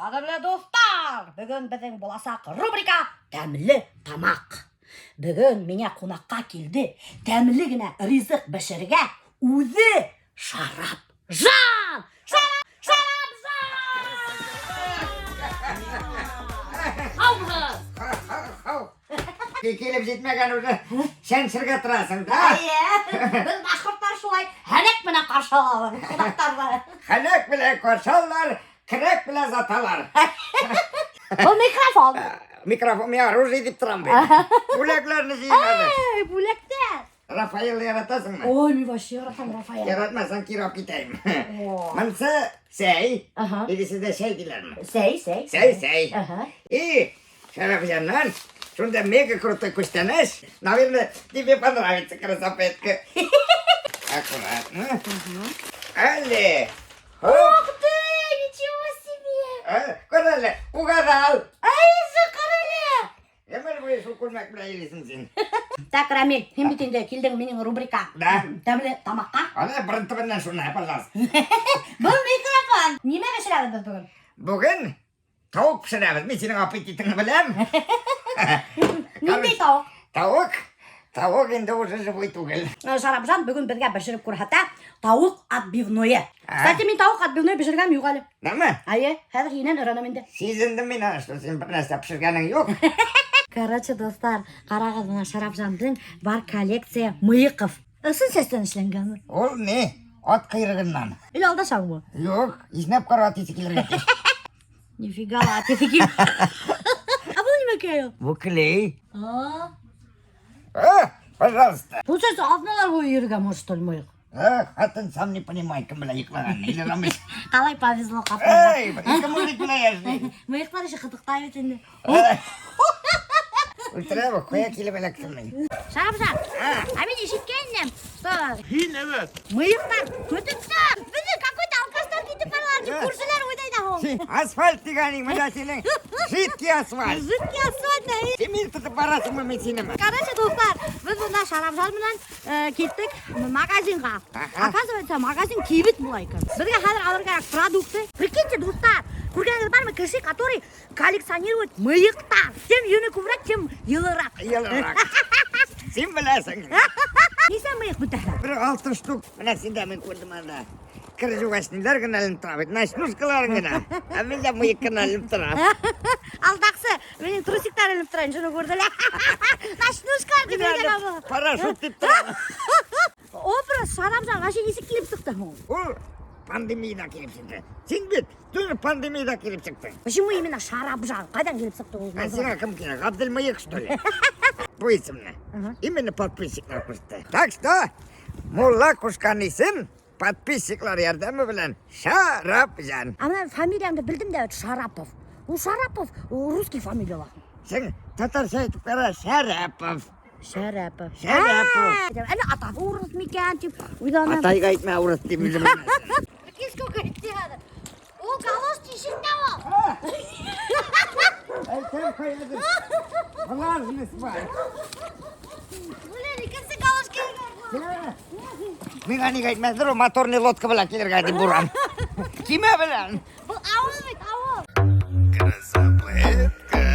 Ҡәҙерле дуҫтар, бөгөн беҙҙең буласаҡ рубрика «Тәмле тамаҡ». Бөгөн миңә ҡунаҡҡа килде тәмле генә ризыҡ бешерергә үҙе Шарапжан! Шарап, Шарапжан! Һаумыһығыҙ? Һау. Килеп етмәгән уже сәнсергә торасың да. Эйе, беҙ башҡорттар шулай һәнәк менән ҡаршы алабыҙ ҡунаҡтарҙы. Һәнәк белән ҡаршы алалар, көрәк белән озаталар. Был микрофон. Микрофон мин оружие дип торам бит. Бүләкләрне җыйып әле. Эй, бүләктәр. Рафаэлны яратасыңмы? Ой, мин вообще яратам Рафаэль. Яратмасаң кире алып китәйем. О. Монысы сәй. Ага. Или сездә чәй диләрме? Сәй, сәй. Сәй, сәй. Ага. И Шәрәфҗаннан шунда мега крутой күстәнәч. Наверное, тебе понравится красопетка. Аккуратно. Әле. Хоп. Ух ты, ничего себе. Ә, Күр әле, угадал. Ай, ҡара әле. Ғүмер буйы шул күлмәк белән йөрисең син. Так, Рамиль, һин бит инде килдең минең рубрика. Да. Тәмле тамаҡҡа. Ана борон төбөннән шуны, пожалуйста. Был микрофон. Нимә бешерәбеҙ беҙ бөгөн? Бүген тауыҡ бешерәбеҙ. Мин һинең аппетитыңны беләм. Ниндәй тауыҡ? Тауыҡ, тауыҡ инде уже живой түгел. Шарапжан бөгөн беҙгә бешереп күрһәтә тауыҡ отбивное. А. Кстати, мин тауыҡ отбивное бешергәнем юҡ әле. Нәмә? Эйе, хәҙер һинән өйрәнәм инде. Сизендем мин ана, что син бер нәрсә бешергәнең юҡ. Короче, дуҫтар, ҡарағыҙ, бына Шарапжандың бар коллекция мыйыҡов. Ысын сәстән эшләнгәнме? Ул ни? Ат ҡойроғоннан. Или алдашаңмы? Юҡ, иҫнәп ҡара, ат еҫе килергә тейеш. Нифига ла, ат еҫе кил. А был нимәкәй ул? Был клей. А? А, пожалуйста. Получается, аҙналар буйы йөрөргә может, что ли, мыйыҡ? Эх, ҡатын сам не понимай, кем белән йоҡлаған. Или Рамис. Ҡалай повезло ҡатынға. Эй, ике мужик белән йәшәй. Мыйыҡтар еще ҡытыҡлай бит инде. Үлтерә был, ҡая килеп эләктем мин. Шарапжан, а мин ишеткәйнем, что Һин эйе. мыйыҡтар көтөп беҙҙе какой-то алкаштар китеп баралар тип күршеләр уйлай ҙа һуң. Син асфальт тигәнең менә синең жидкий асфальт. Жидкий асфальт, әй. Син мине тотоп барасыңмы, мин синеме? Короче, дуҫтар, беҙ бында Шарапжан менән киттек магазинға. Аха. Оказывается, магазин кибет була икән. Беҙгә хәҙер алырға кәрәк продукты. Прикиньте, дуҫтар, күргәнегеҙ бармы кеше, который коллекционирует мыйыҡтар. Чем йөнө күберәк, тем йылыраҡ. Йылыраҡ. Син беләсең. Нисә мыйыҡ бөтә? Бер алты штук. Менә синдә мин күрҙем анда. Кер йыуғас нимәләр генә эленеп тора бит. Ночнушкаларың гына. Ә миндә мыйыҡ ҡына эленеп тора. Алдаҡсы, минең трусиктар эленеп тора, шуны күрҙе лә. Ночнушка тип әйткән был. Парашют тип тора. Образ Шарапжан вообще нисек килеп сыҡты һуң? Ул пандемияда килеп сыҡты. Һин бит тоже пандемияда килеп сыҡтың. Почему именно Шарапжан? Ҡайҙан килеп сыҡты ул? Ә сиңә кем кәрәк? Ғабделмыйыҡ, что ли? Был исемне. Именно подписчиклар ҡушты. Так что, мулла ҡушҡан исем подписчиклар ярҙамы белән Шарапжан. А бына фамилияңды белдем дә, Шарапов. Ул Шарапов, ул русский фамилия ла. Һин татарса әйтеп ҡара, Шәрәпов. Шәрәпов. Шәрәпов. Әллә атаһы урыҫ микән тип уйланым. Атайға әйтмә урыҫ тип үҙе белмәҫ. Прикинь, сколько идти надо. Ул галош тишектә ул. Әйтәм ҡуяҙыр. Влажность бар. Блин, икенсе галош кейгән. Миңә ник әйтмәҫтер, ул моторный лодка белән килергә тип буран. Кимә белән. Был ауыл бит, ауыл. Красопетка.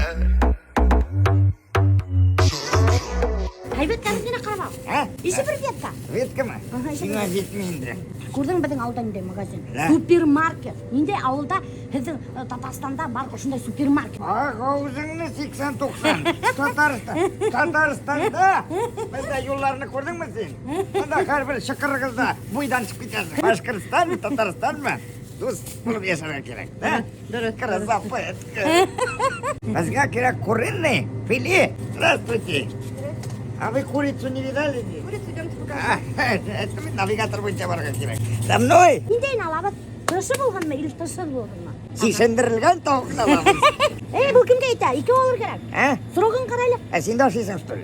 Һәйбәт кәрәк ҡарап ал. Ә? Еще бер ветка. Веткамы? Аһа, еще Һиңә етмәй инде. Күрҙең беҙҙең ауылда ниндәй магазин? Да. Супермаркет. Ниндәй ауылда һеҙҙең Татарстанда бар ошондай супермаркет? Ах, ауыҙыңны 80-90. Татарстан. Татарстанда беҙҙә юлдарҙы күрҙеңме һин? Бында һәр бер сыҡырығыҙҙа буйҙан сығып китәһең. Башҡортостанмы, Татарстанмы? Дуҫ булып йәшәргә кәрәк. Да? Дөрөҫ. Красопетка. Беҙгә кәрәк куриный филе. Здравствуйте. А вы курицу не видали? Курицу идемте покажу. А, это мин навигатор буйынса барырға кәрәк. За мной! Ниндәйен алабыҙ? Тышы булғанмы или тышһыҙ булғанмы? Сисендерелгән тауыҡны алабыҙ. Эй, был кемгә әйтә? Икәү алыр кәрәк. А? Срогын ҡара әле. Ә һин дә ашайһың, что ли?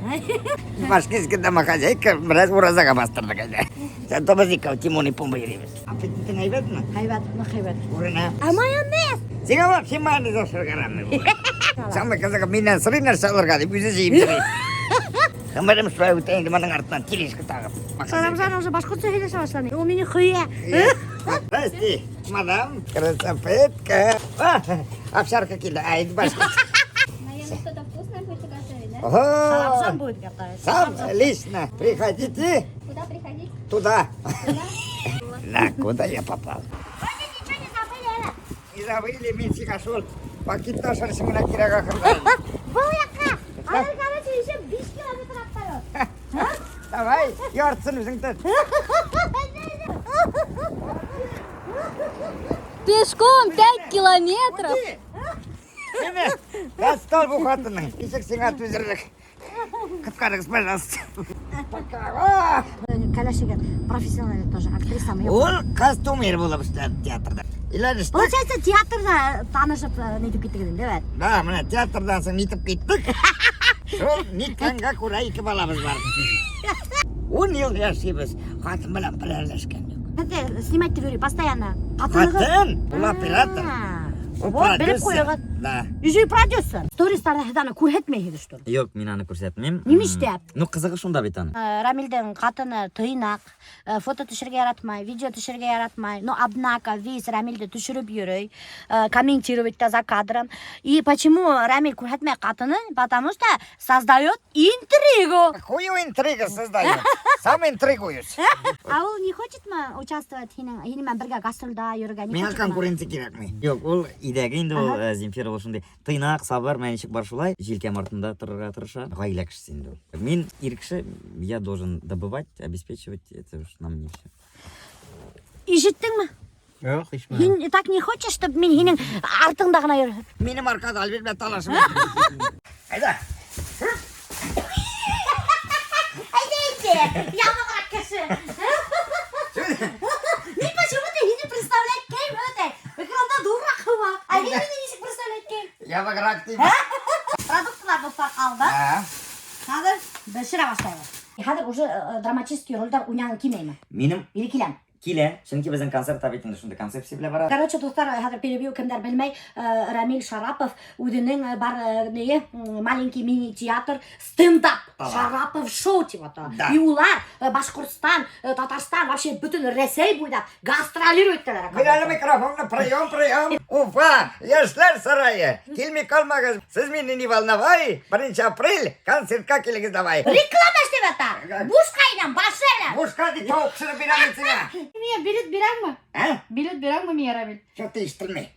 Башкирский домохозяйка бераз уразаға баҫтырҙыҡ әле. Зато беҙ икәү Тимон и Пумба йөрөйбөҙ. Аппетитың һәйбәтме? Һәйбәт, ныҡ һәйбәт. Күренә. Ә майонез? Һиңә вообще майонез ашарға ярамай. Самый ҡыҙығы минән сорай нәрсә алырға тип үҙе йыйып йөрөй. Ғүмерем шулай үтә инде бының артынан тележка тағып. Шарапжан уже башҡортса һөйләшә башланы. Ул мине һөйә. Здрасте. Мадам, красопетка. А, овчарка килде. Ай, башка. Наверное, что-то вкусное будете готовить, да? Сам Ого! будет готовить. Сам лично приходите Куда приходить? Туда. На, куда я попал? Вроде ничего не забыли. Не забыли, мин сиңа шул пакетты ашар менән кирәк ахырҙа. Был яҡҡа. Хәҙер, короче, еще 5 километр аппарат. Давай, яртыһын үҙең тот. Пешком 5 километров. Нимә? Достал был ҡатының. Нисек һиңа түҙерлек. Ҡотҡарығыҙ, пожалуйста. Пока. А! Кәләшегеҙ профессиональный тоже, актриса. Ул костюмер булып эшләне театрҙа. Өйләнештек. Получается, театрҙа танышып нитеп киттегеҙ инде, бит? Да, мына театрҙан һуң нитеп киттек. Шул ниткәнгә күрә ике балабыҙ бар. 10 йыл йәшәйбеҙ. Ҡатын менән берләшкән юҡ. Һеҙҙе снимать итеп йөрөй постоянно. Ҡатынығыҙ. Ҡатын, ул оператор. А, Ул вот, белеп продюсер. ҡуйығыҙ. Да. Еще и продюсер. Стористарҙа һеҙ аны күрһәтмәйһегеҙ, что ли? Юҡ, мин аны күрһәтмәйем. Нимә эшләп? Ну, ҡыҙығы шунда бит аны. Рамилдең ҡатыны тыйнаҡ, фото төшөрөргә яратмай, видео төшөрөргә яратмай. Но, однако, весь Рамилде төшөрөп йөрөй, комментировать та за кадром. И почему Рамиль күрһәтмәй ҡатыны? Потому что создает интригу. Какую интригу создаю? Сам интригуюсь. А ул не хочет мы участвовать һинең менән бергә гастролдә йөрөргә? Не Миңа хочет мы? конкуренция кирәкме? Юҡ, ул өйҙәге инде ул Земфира ул шундай тыйнаҡ, сабыр, менән нисек бар шулай, елкәм артында торорға тырыша. Ғаилә кешеһе инде ул. Мин ир кеше, я должен добывать, обеспечивать, это уж на мне все. Ишеттеңме? Юҡ, ишетмәнем. Һин так не хочешь, чтобы мин һинең артыңда ғына йөрөһөм? Минең арҡала Альберт менән талашып. Әйҙә. Әйҙә инде, ябығыраҡ кеше. Мин почему-то һине представлять иткәйнем үтә. Экранда ҙурыраҡ һымаҡ. Ә һин мине нисек представлять иткәйнең? Ябығыраҡ тип. Продуктлар, дуҫтар, алды. Да. Хәҙер бешерә башлайбыҙ. Хәҙер уже драматический ролдәр уйнағың килмәйме? Минең Или киләме? Килә, сөнки беҙҙең концерт бит инде шундай концепция белән бара. Короче, дуҫтар, хәҙер перебью, кемдәр белмәй, Рамиль Шарапов үҙенең бар ние, маленький мини-театр стендап Шарапов шоу тип атала. Да. И улар Башҡортостан, Татарстан, вообще бөтөн Рәсәй буйлап гастролирует итәләр. Бир әле микрофонны, прием, прием. Уфа, Йәшләр һарайы. Килмәй ҡалмағыҙ. Һеҙ мине не волновай. 1 апрель концертҡа килегеҙ давай. Реклама эшләп ята. Бушҡа инәм, башы белән. Бушҡа тип тауыҡ бешереп бирәм мин һиңә. Миңә билет бирәңме? Ә? Билет бирәңме миңә, Рамиль? Что-то ишетелмәй.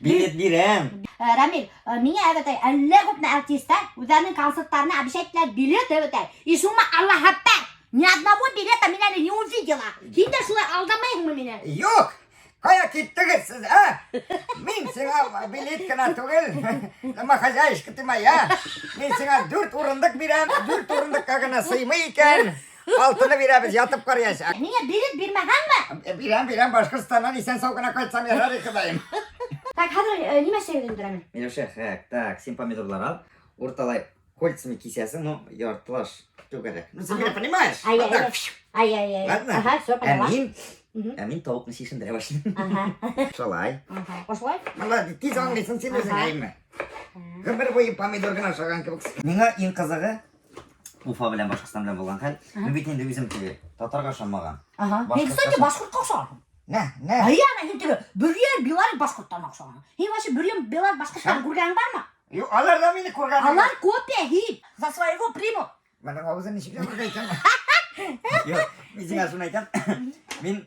Билет бирәм. Рамиль, миңә әбәтәй, әллә күпме артистар үҙҙәренең концерттарына обещать итәләр билет әбәтәй. И шуңа Аллаһ әкбәр. Ни одного билета мин әле не увидела. Һин дә шулай алдамайһыңмы мине? Юҡ. Ҡая киттегеҙ һеҙ, ә? Мин һиңә билет кенә түгел. Домохозяюшка ты моя. Мин һиңә дүрт урындыҡ бирәм. Дүрт урындыҡҡа ғына сыймай икән. Алтыны бирәбеҙ, ятып ҡараясаҡ. Миңә билет бирмәгәнме? Бирәм, бирәм, Башҡортостандан иҫән-һау ғына ҡайтһам ярар, Хоҙайым. Так, хәҙер нимә эшләйбеҙ инде, Рамиль? Миләүшә, хәк, так, һин помидорлар ал. Урталай кольцами киҫәһең, ну, яртылаш Түгәрәк. Ну, син меня понимаешь? Ай, Вот ай, так. ай, ай, ай. Ладно. Ага, все, Ә поняла. мин, Мгм. ә мин тауыҡны сишендерә башлайым. Ага. Шулай. Ага. Ошолай? Молодец, тиҙ аңлайһың һин үҙең, Ага. әйме? Ғүмер буйы помидор ғына ашаған кеүек. Миңә иң ҡыҙығы Уфа белән Башҡортостан белән булған хәл. Мин бит инде үҙем теге татарға ышанмаған. Ага. Башҡортса Һин, кстати, башҡортҡа оҡшағанһың. Нә, нә. Ай, ана һин теге Бөрйән Беларусь башҡорттарына оҡшаған. Һин вообще Бөрйән Беларусь башҡорттарын күргәнең бармы? Юҡ, алар ҙа мине күргән. Алар копия һин. За своего примут. Бының ауыҙын нисек ябырға икән? Юҡ, мин һиңә шуны әйтәм. Мин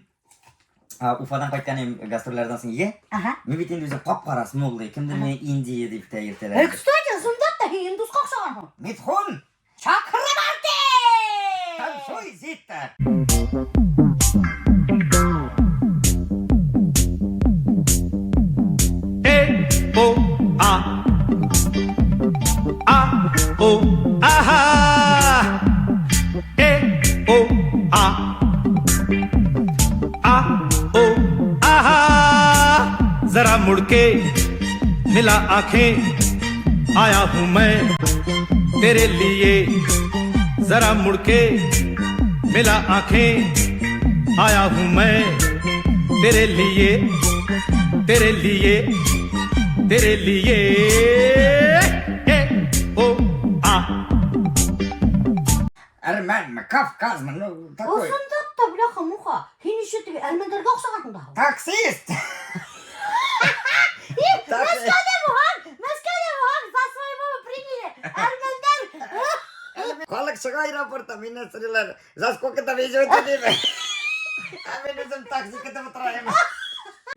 Уфадан ҡайтҡан инем гастролдәрҙән һуң өйгә. Ага. Мин бит инде үҙем ҡап-ҡара смуглый, кемдер мине Индия тип тә Э, йөрөтәләр. кстати, ысынлап та һин индусҡа оҡшағанһың. Митхун, Чакрабарти! танцуй, Зита. E O A A O A E O A A O A जरा मुड़के मिला आंखें, आया हूं मैं तेरे लिए। जरा मुड़के मिला आंखें, आया हूं मैं तेरे लिए, तेरे लिए, तेरे लिए। ए ओ आ Әрмен. Әрмәнме, Кавказмы, ну, такой. Ысынлап та, бляха-муха. Һин еще теге әрмәндәргә оҡшағанһың да. Таксист! Мәскәүҙә булһаң, Мәскәүҙә булһаң, за своего приняли. Әрмәндәр. Халыҡ сыға аэропортта, минән һорайҙар, за сколько там везете, тип. Ә мин үҙем такси көтөп ултырайым.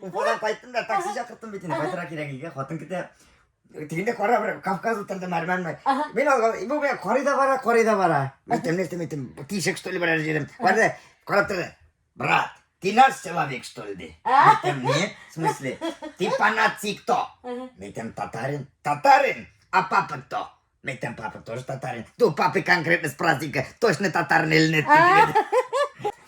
Уфадан ҡайттым да такси саҡырттым бит инде, ҡайтырға кәрәк өйгә, ҡатын көтә. Тегендә ҡара бер Кавказ ултырҙы, әрмәнме. Мин алған, был миңә ҡарай ҙа бара, ҡарай ҙа бара. Мин әйтәм, нәрсә, мин әйтәм, тишек, что ли, берәр ерем. Бара ҙа, ҡарап торҙо. Брат, ты наш человек, что ли? Ти? Мин әйтәм, нет, в смысле, ты по нации кто? Мин әйтәм, татарин. Татарин? А папа кто? Мин әйтәм, папа тоже татарин. Ну, папы конкретно с праздника, точно татарин или нет?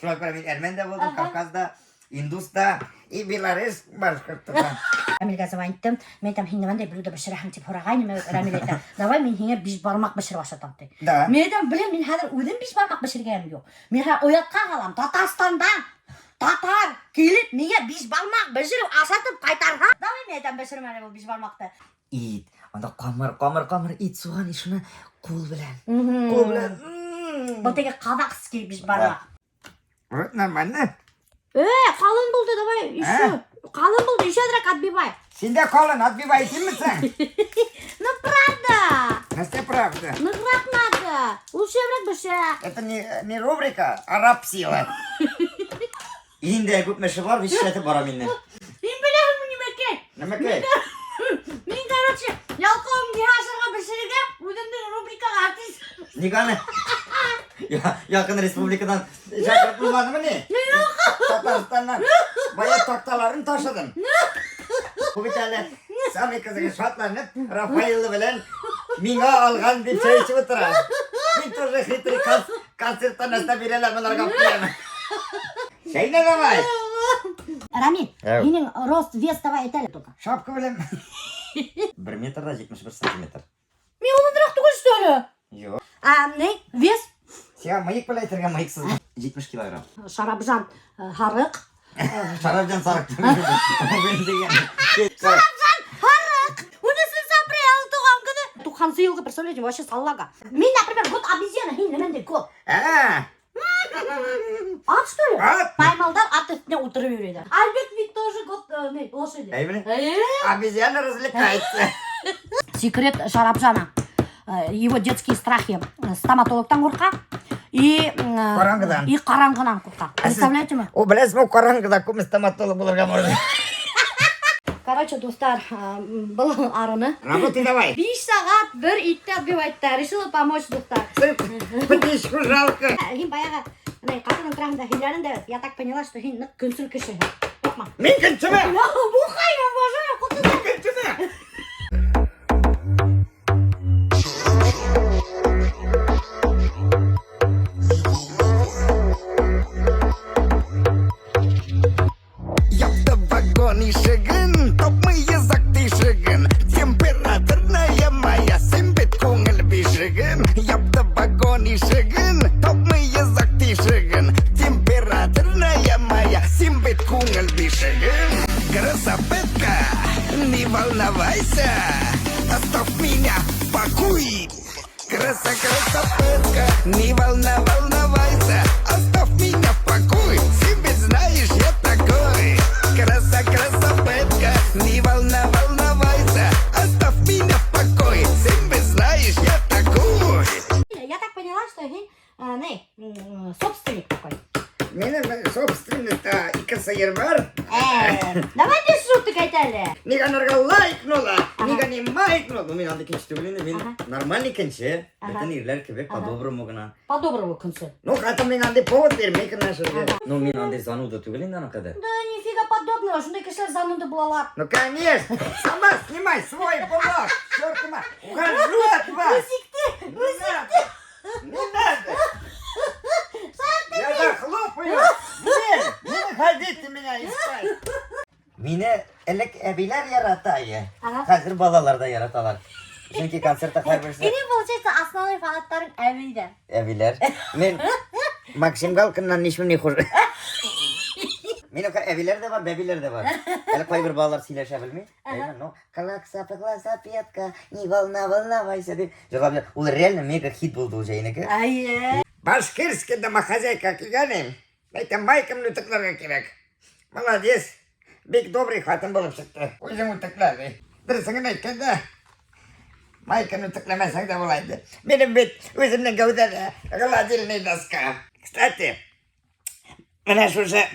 Шуға күрә мин әрмән дә булдым, Кавказ да, индус да, и белорус, башҡорт та. Рамилгә звониттым. Мин әйтәм, һин ниндәй блюдо бешерәһең тип һорағайным. Рамил әйтә, давай мин һиңә бишбармаҡ бешереп ашатам ти. Да. Мин әйтәм, блин, мин хәҙер үҙем бишбармаҡ бешергәнем юҡ. Мин хәҙер оятҡа ҡалам. Татарстандан татар килеп миңә бишбармаҡ бешереп ашатып ҡайтарһа. Давай мин әйтәм, бешерем әле был бишбармаҡты. Ит. Анда ҡамыр, ҡамыр, ҡамыр, ит, суған, и шуны ҡул белән. Ҡул белән. Был теге казахский бишбармаҡ. Вот нормально. Ҡалын булды, давай еще. Ҡалын булды, еще әҙерәк отбивай. Һин дә ҡалын, отбивай итәмһең? Ну правда. Нәрсә правда? Нығыраҡ надо. Ул шәберәк бешә. Это не рубрика, а рабсила. Инде күпме эше бар, эшләтеп бара мине. Һин беләһеңме нимәкәй? Нимәкәй? Мин, короче, ялҡауым ни ашарға бешерергә, үҙемдең рубрикаға артист. Нигә аны? Яҡын республиканан Чаҡырып булманымы ни? Татарстаннан бая таҡталарын ташыдым. Бу бит әле самый ҡыҙығы шатланып, Рафаэлы белән миңә алған дип сәй эсеп ултыра. Мин тоже хитрый концерттан нәрсә бирәләр, быларға куям. Сәйнә давай. Рамиль, Әү. һинең рост, вес давай әйт әле только. Шапка белән. 1 метр да 71 сантиметр. Мин оҙонораҡ түгел, что ли? Юҡ. А, ни? Вес? Сиңа мыйыҡ белән әйтергә мыйыҡһыҙ. 70 килограмм. Шарапжан һарыҡ. Шарапжан сарыҡ. Дигән. Шарапжан һарыҡ. 13 апрель тыуған көнө. 90 йылғы, представляете, вообще саллага. Мин, например, год обезьяна, һин нимәндәй год? Ә, Ат, что ли? Ат. Паймалдар ат өҫтөнә ултырып йөрөйҙәр. Альберт ведь тоже год ни, лошади. Әй, белә. Обезьяна развлекается. Секрет Шарапжана. Его детские страхи. Стоматологтан ҡурҡа. И, Ҡараңғынан. И ҡараңғынан ҡурҡа. Представляете ме? Ул беләсең, ул ҡараңғыда күпме стоматолог булырға можно. Короче, дуҫтар, был арыны. Работай давай. 5 сәғәт бер итте отбивать. Решила помочь, дуҫтар. Птичку жалко. Һин баяғы бындай ҡатының тураһында һөйләнең дә, я так поняла, что һин ныҡ көнсөл кешеһең. Юҡмы? Мин көнсөмө? Бухай, обожаю, ҡотолдом. Мин көнсөмө? Япты вагон ишеген, тапмай йозаҡ тишеген. Температурная моя, һин бит күңел бишегем. Япты вагон ишеген, тапмай йозаҡ тишеген. Температурная моя, һин бит күңел бишегем. Красопетка, не волновайся, оставь меня в покое. Краса, красопетка, не волна, волновайся, оставь меня в покое. Ты ведь знаешь, я такой. Краса, красопетка, не волна, волновайся, оставь меня в покое. Ты ведь знаешь, я такой. Я так поняла, что һин, ни, собственник такой. Минең собственностьта ике һыйыр бар. Давай без шуток әйт әле. Нигә анарға лайкнула, нигә не майкнула. Ну, мин андый көнсө түгел инде, мин Ага. нормальный көнсө. Ага. Бөтөн ирләр кебек Ага. по-доброму гына. По-доброму көнсө. Ну, ҡатын миңә андый повод бирмәй кенә. Ну, мин андый зануда түгел инде ана ҡәҙәр. Да нифига подобного, шундай кешеләр зануда булалар. Ну, конечно. Сама снимай свой блог. Черт мать. Ухожу от вас. Не надо. Не надо. Я захлопаю дверь. Не выходите меня искать. Мине элек әбиләр ярата ине. Ага. Хәҙер балалар ҙа яраталар. Сөнки концертта һәрберсе Һинең, получается, основной фанаттарың әбейҙәр. әбиләр. Мин Максим Галкиннан ничем не хуже. Минең әбиләр ҙә бар, бәбиләр ҙә бар. Әле ҡайбер балалар һөйләшә белмәй. Әйме, ну, клакса, классопетка, не волна, волновайся тип. Йырлап. Ул реально мега хит булды ул җәйнеке. Әйе. Башкирский домохозяйка килгән идем. Әйтәм, майкамны үтекләргә кирәк. Молодец. Бик добрый хатын булып чыкты. Үзең үтекләде. Дөресен генә әйткәндә, майканы үтекләмәсәң дә була инде. Минем бит үземнең гәүдәдә гладильный доска. Кстати, менә шушы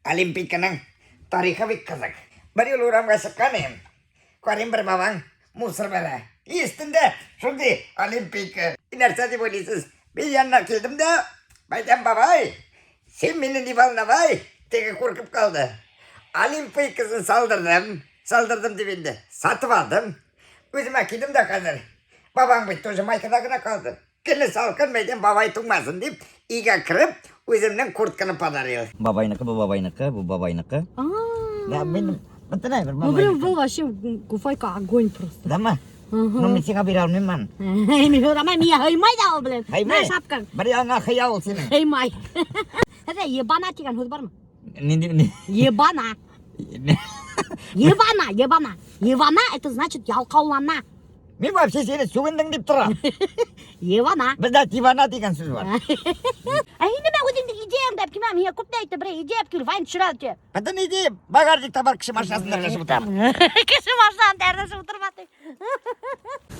Олимпийканың тарихы бик кызык. Бер юлы урамга чыккан идем. Карыйм бер бабаң мусор бәрә. И өстендә шундый Олимпийка. Нәрсә дип уйлыйсыз? Мин янына килдем дә, әйтәм, бабай, син мине не волновай, теге куркып калды. Олимпийкасын салдырдым, салдырдым дип инде, сатып алдым. Үземә кидем дә хәзер. Бабаң бит тоже майкада гына калды. Көне салкын, мәйтәм, бабай туңмасын дип, өйгә кереп, үземнең куртканы подарил. Бабайныкы, бу бабайныкы, бу бабайныкы. Да, мин бөтенләй бер Ну, блин, был вообще куфайка огонь просто. Дама? Ну, мин сиңа бирә алмыйм аны. Мин һорамай, миңә һыймай да ул, блин. Һыймай. Мә шапкаң. Бер яңа хыял ул синең. Һыймай. Әҙә, ебана тигән һүҙ бармы? Нинди Ебана. Ебана, ебана. Ебана это значит ялҡаулана. Мин вообще сине сүгендең дип торам. Ебана. Бездә тивана дигән сүз бар. Ә һин нимә үҙеңдең идеяңды әп килмәм, һиңә күптән әйтте, берәй идея әп кил, вайн төшөрә ти. Бөтен идея багажникта бар кеше машинасында әрләшеп утырам. Кеше машинасында әрләшеп ултырма ти.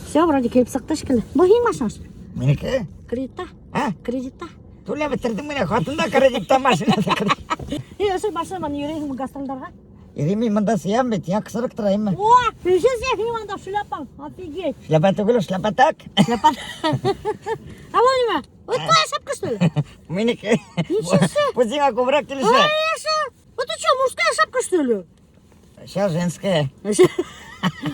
Все, вроде килеп сыҡты шикелле. Был һинең машинаң что ли? Минеке? Кредитта. А? Кредитта. Түләп бетердең менә, хатын да кредитта, машина да кредит. Һин ошо машина менән йөрөйһөңме гастролдарға? Йөрөйм мин монда сыям бит, я ҡысырыҡ торайыммы? О, ничего себе, һинең анда шляпаң, офигеть. Шляпа түгел, шляпа так. Шляпа. А был нимә? Вот твоя шапка, что ли? Минеке. Ничего себе. Бу сиңа күберәк килешә. Конечно. Это что, мужская шапка, что ли? Сейчас женская.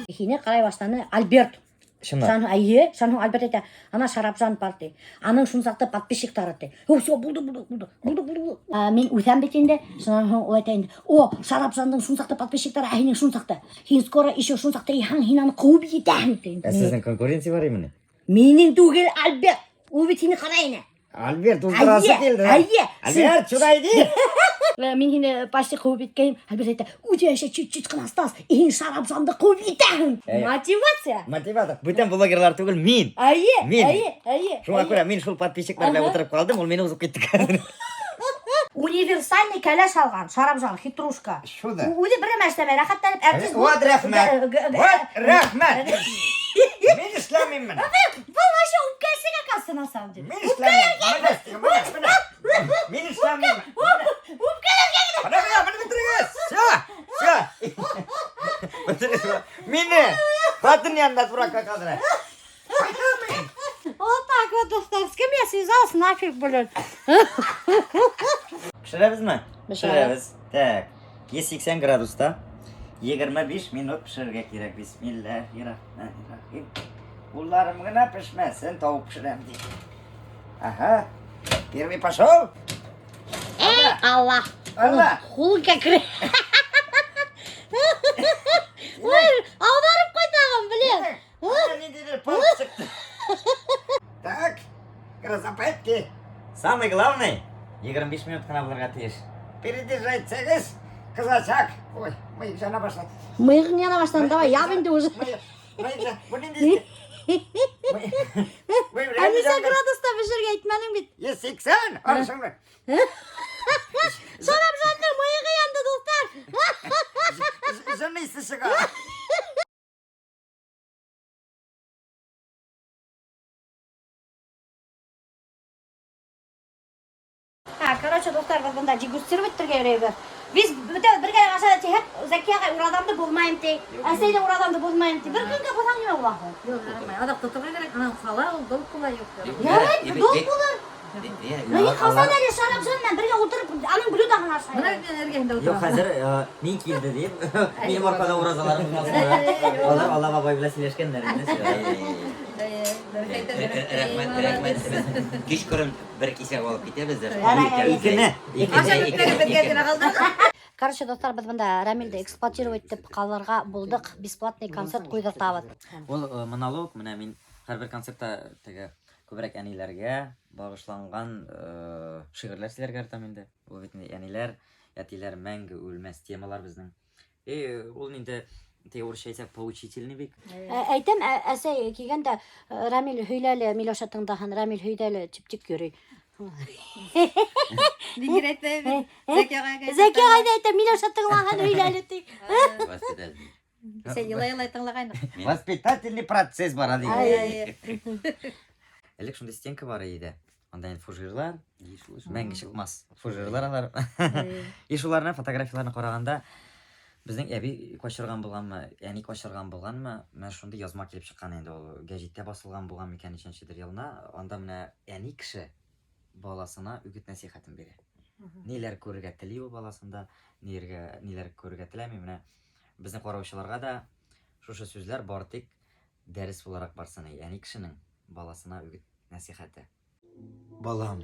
Һине ҡарай башланы Альберт. Чынлап. Шунан, эйе, шунан Альберт әйтә, ана Шарапжан бар ти. Аның шул саҡта подписчиктары ти. О, все, булды, булды, булды, булды, булды. булды. Ә, мин үҫәм бит инде. Шунан һуң ул әйтә инде, о, Шарапжандың шул саҡта подписчиктары, ә һинең шул саҡта. Һин скоро еще шул саҡта иһәң, һин аны ҡыуып етәһең ти. Ә сезнең конкуренция бар имени? Минең түгел, Альберт. Ул бит һине ҡарай ине. Альберт уздырасы Әйе, килде. әйе. Альберт, сюда иди. Мин һине почти ҡыуып еткәйнем. Альберт әйтә, у тебя еще чуть-чуть ҡына осталось, и һин Шарапжанды ҡыуып етәһең. Әйе. Мотивация. Мотиватор. Бүтән блогерлар түгел, мин. Әйе, Мин. әйе, әйе. Шуңа күрә мин шул подписчиклар белән утырып калдым, ул мине узып китте хәзер. Универсальный кәләш алған Шарапжан, хитрушка. Шуда. Үҙе бер нәмә эшләмәй, рәхәтләнеп артист Вот рәхмәт. Вот рәхмәт. Мин эшләмим менә. Был вообще үпкәсе оказывается на самом деле. Мин эшләмим. Менә, менә, менә. Мин эшләмим. Үпкәләргә генә. Менә, менә, менә бетерегез. Все, все. Бетерегез. Мине хатын янына дуракка калдыра. Кайтам мин. Вот так вот, дуҫтар. С кем я связалась, нафиг, блин. Пешерәбезме? Пешерәбеҙ. Так. 180 градуста 25 минут пешерергә кирәк. Бисмиллаһир-рахманир-рахим. Кулларым гына пешмәсен, тавык пешерәм ди. Ага. Первый пошел. Эй, Алла. Алла. Ҡул кәкре. Ой, ауҙарып ҡуйҙым, блин. Менә ниндидер палка чыкты. Так, красопетки. Самый главный 25 минут ҡына булырға тейеш. Передержайтсегеҙ, ҡыҙасаҡ. Ой, мыйыҡ яна башланы. Мыйығың яна башланы, давай, яп инде уже. Мыйыҡ, мыйыҡ, бу нинди? Ә нисә градуста бешергә әйтмәнең бит. 180, арышыңны. Шарапжандың мыйығы янды, дуҫтар. Җаны исе чыга. Так, короче, дуҫтар, беҙ бында дегустировать итергә йөрөйбөҙ. Беҙ бөтә бергә ашаны тиһәк, Зәки ағай ураҙамды боҙмайым ти. Әсәй ҙә ураҙамды боҙмайым ти. Бер көнгә боҙһаң нимә була? Юҡ, ярамай. Аҙаҡ тоторға кәрәк, анан ҡала ул, долг була юҡ. Ярай, долг булыр. Ну, һин ҡасан әле Шарапжан менән бергә ултырып, аның блюдаһын Бына ашай. мин эргәһендә Юҡ, ултырам. хәҙер мин килде тип, минең арҡала уразаларым боҙмаҫ. Алар Алла бабай белән һөйләшкәндәр инде. Рәхмәт, рәхмәт. Кичҡырын бер киҫәк алып китәбеҙ ҙә. Икене, Ашап бөткәне беҙгә генә ҡалды. Короче, дуҫтар, беҙ бында Рамилде эксплуатировать итеп ҡалырға булдыҡ. Бесплатный концерт ҡуйҙыртабыҙ. Ул монолог менә мин һәрбер концертта теге күберәк әниләргә багышланган шигырьләр сөйләргә яратам инде. Ул бит инде әниләр, әтиләр мәңге үлмәс темалар безнең. И ул инде теге урысча әйтсәк поучительный бик. Әйтәм, әсәй килгәндә Рамил һөйлә әле, Миләүшә тыңдаһын, Рамил һөйлә әле тип тик йөрөй. Мин генә әйтмәйем. Зәки ағай әйтә. Зәки ағай ҙа әйтә, Миләүшә тыңлаған һөйлә әле ти. Воспитатель. Сен илай-илай тыңлағайның. Воспитательный процесс бара дигән. Ай, Элек шундай стенка бар иде. Анда инде фужерлар, мәңге чыкмас фужерлар алар. И шуларны фотографияларны караганда безнең әби качырган булганмы, әни качырган булганмы, менә шундый язма килеп чыккан инде ул гәҗиттә басылган булган микән ничәнчедер елына. Анда менә әни кеше баласына үгет нәсихәтен бирә. Ниләр күрергә тели ул баласында, ниләргә ниләр күрергә теләми. Менә безнең караучыларга да шушы сүзләр бары тик дәрес буларак барсын. Әни кешенең баласына үгет нәсихәте. Балам,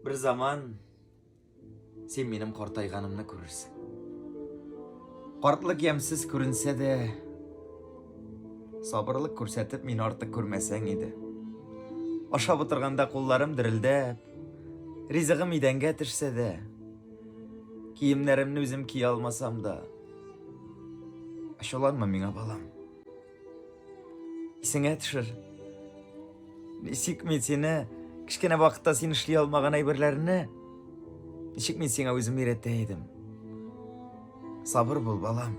бер заман син минем картайганымны күрерсең. Картлык ямьсез күренсә дә, сабырлык күрсәтеп мине артык күрмәсәң иде. Ашап утырганда кулларым дерелдәп, ризыгым идәнгә төшсә дә, киемнәремне үзем кия алмасам да, ачуланма миңа, балам. Исеңә төшер. Ничек мин сине кечкенә вакытта син эшли алмаган әйберләрне ничек мин сиңа үзем өйрәтә идем. Сабыр бул, балам.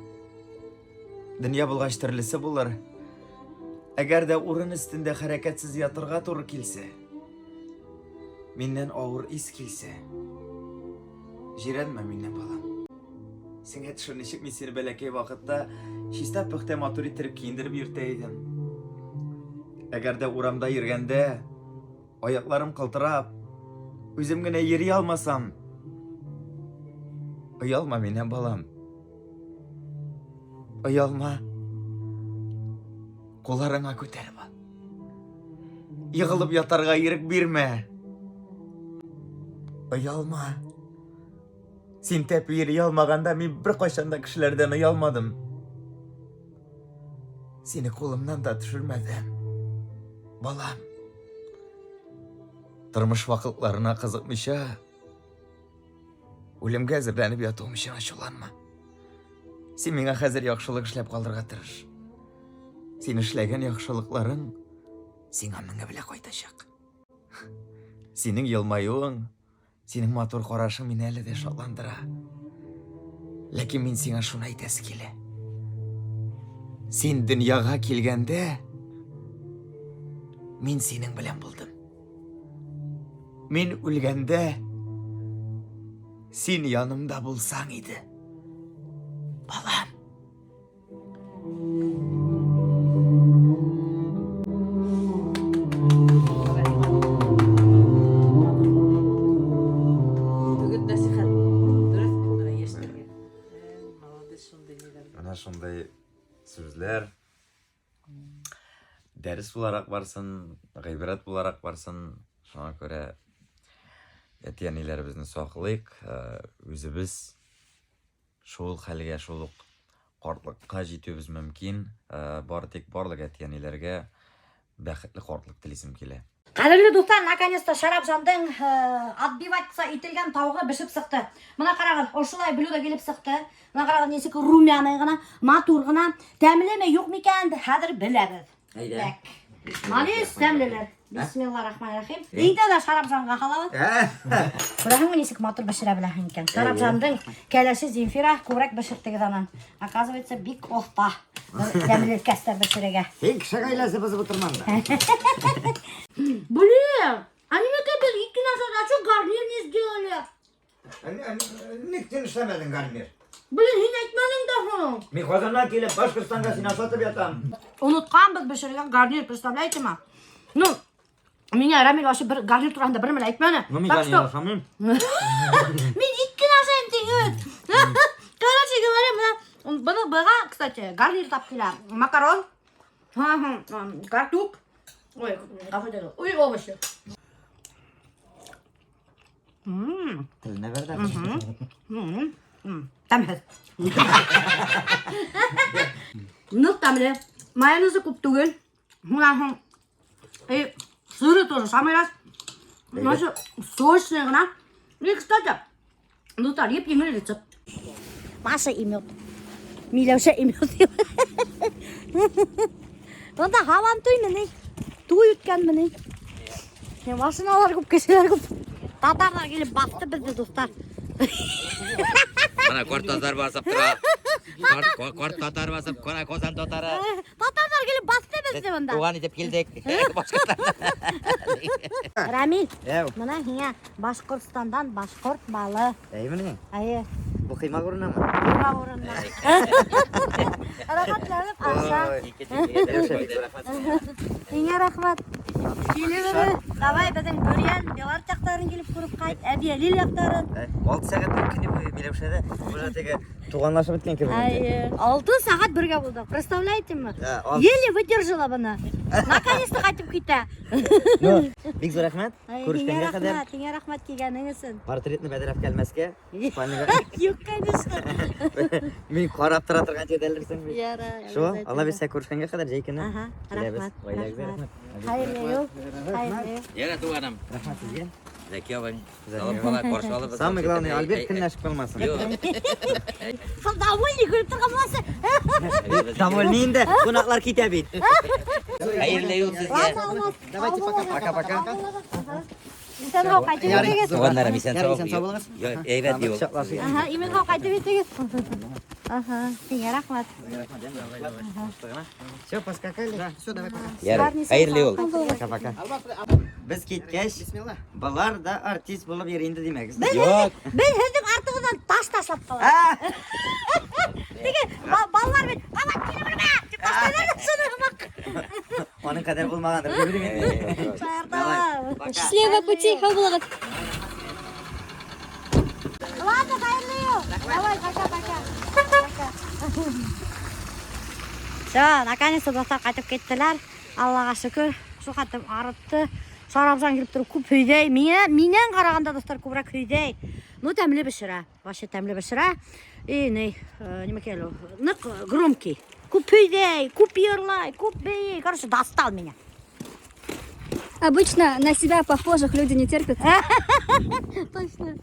Дөнья булгач төрлесе булыр. Әгәр дә урын өстендә хәрәкәтсез ятырга туры килсә, миннән авыр ис килсә, җирәнмә миннән, балам. Исеңә төшер, ничек мин сине бәләкәй вакытта чиста пөхтә матур иттереп киендереп йөртә идем. Әгәр дә урамда йөргәндә аякларым калтырап, үзем генә йөри алмасам, оялма миннән, балам. Оялма. Кулларыңа күтәреп ал. Егылып ятарга ирек бирмә. Оялма. Син тәпи йөри алмаганда мин беркайчан да кешеләрдән оялмадым. Сине кулымнан да төшермәдем. Балам. Тормыш вакытларына кызыкмыйча, үлемгә әзерләнеп ятуым өчен ачуланма. Син миңа хәзер яхшылык эшләп калырга тырыш. Син эшләгән яхшылыкларың сиңа меңе белән кайтачак. Синең елмаюың, Синең матур карашың мине әле дә шатландыра. Ләкин мин сиңа шуны әйтәсе килә. Син дөньяга килгәндә мин синең белән булдым. Мин үлгәндә син янымда булсаң иде. Балам. Менә шундый сүзләр дәрес буларак барсын, гыйбрәт буларак барсын. Шуңа күрә әти-әниләребезне саклыйк, үзебез Шул хәлгә, шул ук картлыкка җитүебез мөмкин. Бары тик барлык әти-әниләргә бәхетле картлык телисем килә. Кадерле дуслар, наконец-то Шәрапҗандың отбиваться ителгән тавыгы бешеп чыкты. Менә карагыз, ошулай блюдо килеп чыкты. Менә карагыз, ничек румяный гына, матур гына. Тәмлеме, юк микән, хәзер беләбез. Әйдә. Так. Надеюсь, тәмлелер. Бисмилла рахман рахим. Иң тәүдә Шарапҗанга халават. Күрәһеңме ничек матур бешерә беләһең икән. Шарапҗандың кәләше Земфира күбрәк бешерттегез анан. Оказывается, бик оста. Тәмле кәстә бешерергә. Син кеше гаиләсе бозып утырма анда. Блин, они мне капец ике назад, а что гарнир не сделали? Ник син эшләмәдең гарнир? Блин, һин әйтмәдең дә һуң. Мин Казаннан килеп Башкортстанга сине ашатып ятам. Онытканбыз бешергән гарнир, представляете ма? Ну, миңа Рамил вообще бер гарнир турында бер мәле әйтмәне. Ну, мин Так гарнир что, ашамыйм. мин ит кенә ашайым тиң, Короче говоря, менә быны быға, кстати, гарнир тап килә. Макарон, картук, ой, гафу итегез, ой, овощи. Теленә бер дә. Тәмһеҙ. Ныҡ тәмле. Майонезы күп түгел. Унан һуң и сыры тоже самый раз. Но сочный ғына. И, кстати, дуҫтар, еп-еңел рецепт. Маша и мед. Миләүшә и мед. Бында һабантуймы ни? Туй үткәнме ни? Машиналар күп, кешеләр күп. Татарҙар килеп баҫты беҙҙе, дуҫтар. Бына ҡарт татар баҫып тора. Ҡарт, ҡарт татар баҫып, ҡара Ҡазан татары. Татарҙар килеп баҫты беҙҙе бында. Туған итеп килдек. Башҡорттан. Рамил, Әү. бына һиңә Башҡортостандан башҡорт балы. Әйме ни? Эйе, Был ҡоймаҡ урынымы? ҡоймаҡ урынына. Рәхәтләнеп аша. Һиңә рәхмәт. Килеп, давай беҙҙең Бөрйән, Билар яҡтарын килеп күреп ҡайт, Әбйәлил яҡтарын. 6 сәғәт көнө буйы Миләүшәҙә уже теге Туғанлашып бөткән кеүек. Эйе, 6 сәғәт бергә булдыҡ. Представляете мы? Да. Еле выдержала быны. Наконец-то ҡайтып китә. Ну, бик ҙур рәхмәт. Һиңә Күрешкәнгә ҡәҙәр. рәхмәт, һиңә рәхмәт килгәнең өсөн. Портретны бәҙрәфкә элмәҫкә. Спальныйға. Юҡ, конечно. Мин ҡарап тора торған ерҙә элерһең бит. Ярай. Шул, Алла бирһә, күрешкәнгә ҡәҙәр йәй көнө. Аһа, Киләбеҙ. рәхмәт. Ғаиләгеҙгә Рәхмәт. рәхмәт. Хәйерле юл. Хәйерле юл. Йә, туғаным. Рәхмәт һеҙгә. Зәки абый. Алып ҡала, ҡаршы алып. Самое главное, Альберт көнләшеп ҡалмаһын. Юҡ. Шул довольный көлөп торған буласы. Довольный инде, ҡунаҡтар китә бит. Хәйерле юл һеҙгә. Ладно, Алмаз. Давайте пока. Пока-пока. Иҫән һау ҡайтып етегеҙ. Туғандарым, иҫән Ярай, һау. иҫән һау булығыҙ. Юҡ, әйбәт юл. Ҡосаҡлашайыҡ. Аһа, имен һау ҡайтып етегеҙ. Аһа, һиңә рәхмәт. Все, поскакали. Да, все, давай пока. Ярай, хәйерле юл. Пока-пока. Беҙ киткәс, былар ҙа артист булып йөрөй инде тимәгеҙ. Юҡ. Беҙ һеҙҙең артығыҙҙан таш ташлап ҡалабыҙ. Теге балалар бит, ҡабат килеп өрмә, тип ташлайҙар ҙа шуны һымаҡ. Уның ҡәҙәр булмағандыр. Шаярталар. Счастливого пути, һау булығыҙ. Ладно, хәйерле юл. Давай, пока, пока. Пока. Все, наконец-то дуҫтар ҡайтып киттеләр. Аллаға шөкөр, шул хәтлем арытты. Шарапжан килеп тороп күп һөйләй. Миңә минән ҡарағанда, дуҫтар, күберәк һөйләй. Ну, тәмле бешерә. Вообще тәмле бешерә. И ни, нимә ул? Ныҡ громкий. Күп һөйләй, күп йырлай, күп бейей. Короче, достал меня. Обычно на себя похожих люди не терпят. Точно.